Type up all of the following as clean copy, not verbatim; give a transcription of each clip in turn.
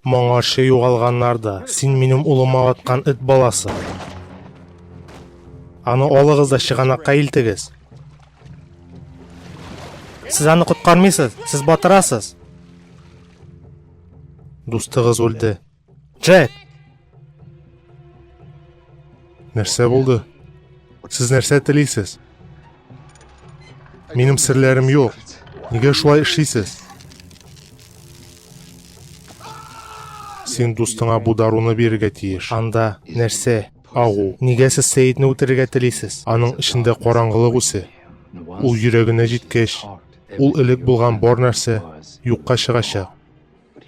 Моңарчы югалганнар да, син минем улыма аткан эт баласы. Аны алыгыз да чыганакка илтегез. Сез аны коткармыйсыз, сез батырасыз. Дустыгыз үлде. Джек! Нәрсә булды? Сез нәрсә телисез? Минем серләрем юк. Нигә шулай эшлисез? Син дустыңа бу даруны бирергә тиеш. Анда нәрсә? Агу. Нигә сез Сәетне үтерергә телисез? Аның эчендә караңгылык үсә. Ул йөрәгенә җиткәч, ул элек булган бар нәрсә юкка чыгачак.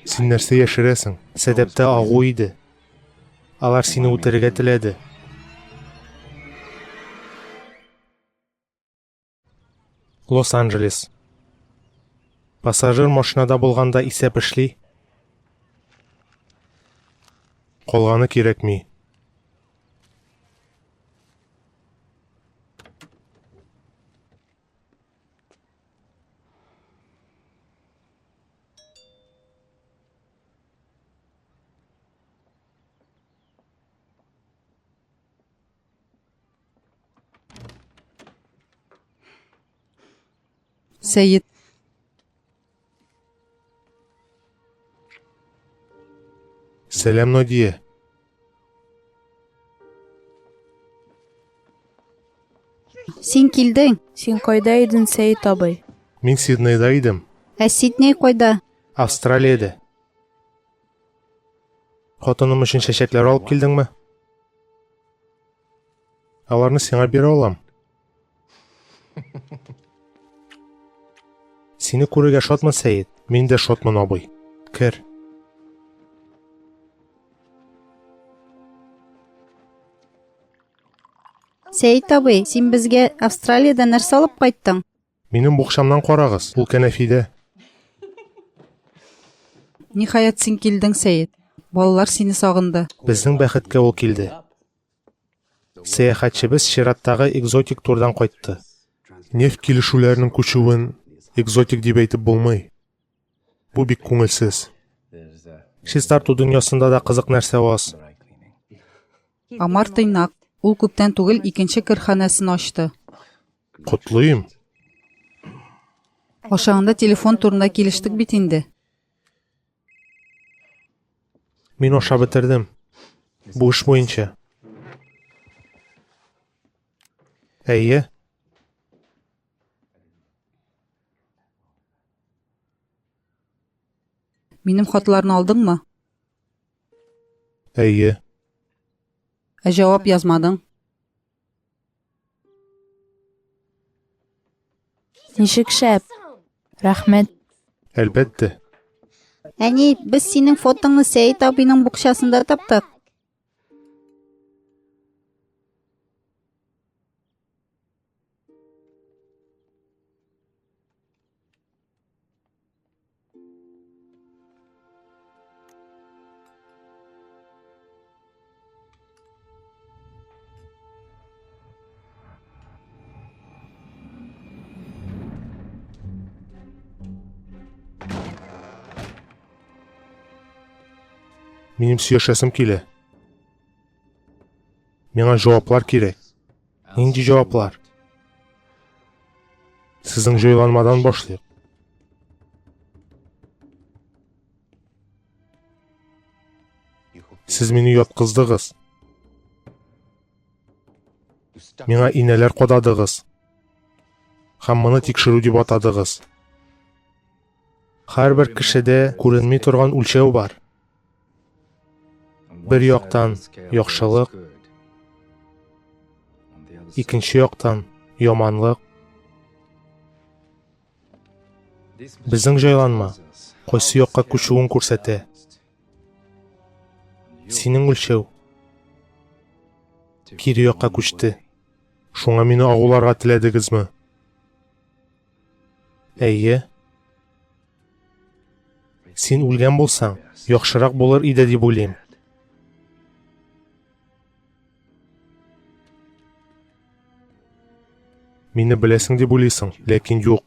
Син нәрсә яшерәсең? Сәдәптә агу иде. Алар сине үтерергә теләде. Лос-Анджелес. Пассажир машинада булганда исәп эшли. Калганы кирәкми. Сәет. Сәлам, Надия. Син килдең. Син кайда идең, Сәет абый? Мин Сиднейда идем. Ә Сидней кайда? Австралиядә. Хатыным өчен чәчәкләр алып килдеңме? Аларны сиңа бирә алам. Сине күрергә шатмын, Сәет. Мин дә шатмын, абый. Кер. Сәет абый, син безгә Австралиядән нәрсә алып кайттың? Минем букчамнан карагыз, ул кәнәфидә. Ниһаять син килдең, Сәет. Балалар сине сагынды. Безнең бәхеткә ул килде. Сәяхәтчебез чираттагы экзотик турдан кайтты. Нефть килешүләренең күчүен экзотик дип әйтеп булмый. Бу бик күңелсез. Чистарту дөньясында да кызык нәрсә аз. Амар тыйнак. Ул күптән түгел икенче керханәсен ачты. Котлыйм. Ашаганда телефон турында килештек бит инде. Мин ашап бетердем. Бу эш буенча. Әйе. Минем хатларны алдыңмы? Әйе. Ә җавап язмадың. Ничек шәп! Рәхмәт. Әлбәттә. Әни, без синең фотоңны Сәет абыйның букчасында таптык. Минем сөйләшәсем килә. Миңа җаваплар кирәк. Нинди җаваплар? Сезнең җайланмадан башлыйк. Сез мине яткыздыгыз. Миңа инәләр кададыгыз. Һәм моны тикшерү дип атадыгыз. Һәрбер кешедә күренми торган үлчәү бар. Бер яктан яхшылык, икенче яктан яманлык. Безнең җайланма кайсы якка күчүен күрсәтә. Синең үлчәү кире якка күчте. Шуңа мине агуларга теләдегезме? Әйе. Син үлгән булсаң, яхшырак булыр иде дип уйлыйм. Мине беләсең дип уйлыйсың, ләкин юк.